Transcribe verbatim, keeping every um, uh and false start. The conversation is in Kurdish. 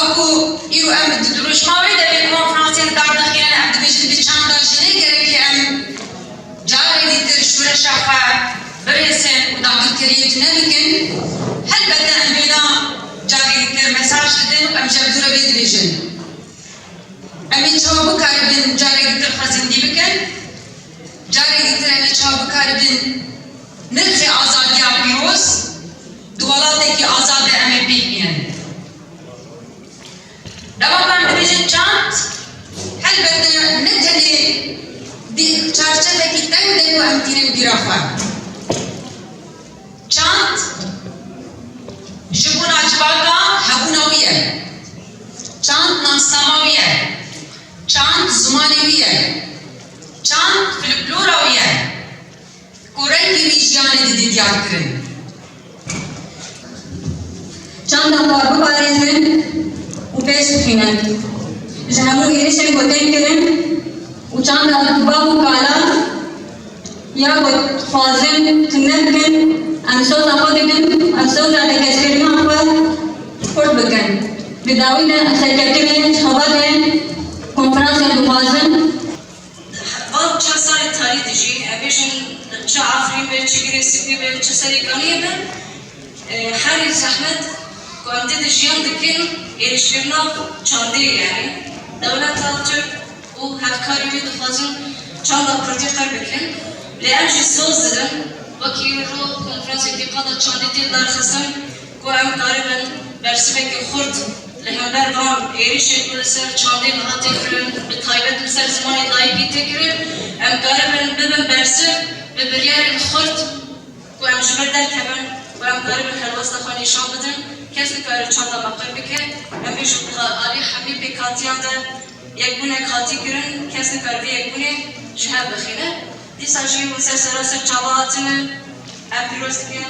Ku îro em di rojma wê de vê konferansê li dar dixînin, em dibêjin bi çanda jinê gerekî em carê dîtir şoreşa xwe birêsin û dagirkeriyê tune bikin. Helbete em vêna carê dîtir mesaj didin û em ji hevdû re vê dibêjin. Em ê çawa bikaribin carê dîtir xwe zindî bikin? Carê dîtir em ê çawa bikaribin nirxê azadiya pîroz di welatekî azad de em ê pêk bînin? Dema ku em dibêjin çand, helbete ne tenê di çarçevekî teng de ku em tînin bîra xwe. Çand ji bona civaka hebûna wî ye. Çand nasnama wî ye. Çand zimanê wî ye. Çand folklora wî ye. Ku rengê wî jiyanê didê diyarkirin. Çanda xwe biparêzin û pêş bixînin. Ji hemû êrişên ku tên kirin û çanda bav û kala ya ku dixwazin tune bikin, em soza xwe didin, em soza tekeskirina xwe xurt bikin. Bi dawî de em serkeftinê ji xebatê konferansê dixwazin. Van çar salê tarî de jî, em bêjin çi Efrîn be, çi Girê Spî be, çi Serêkaniyê be, e, herî zehmet ku em tê de jiyan dikin, êrîşkirina çandê ye, yanî dewleta Tirk û hevkarê wê dixwazin çanda kurdî qir bikin. Lê em jî soz didin, wekî îro konferansê tîqada çandê tê darxistin, ku em karibin bersivekî xurt li hember van êrîşên ku li ser çandê hate kirin, bi taybet li ser zimanê dayikî tê kirin, em karibin bibin bersiv bi biryarên xurt ku em ji vir derkevin, ku em karibin helwesta xwe nîşan bidin, kes nikare çanda me qir bike. Em bêjin ku alî hemî pêkhatiyan de yekbûnek hatî kirin, kes nikare vê yekbûnê ji hev bixîne. Dîsa jî hûn ser sera ser çava hatine, em pîroz dikin.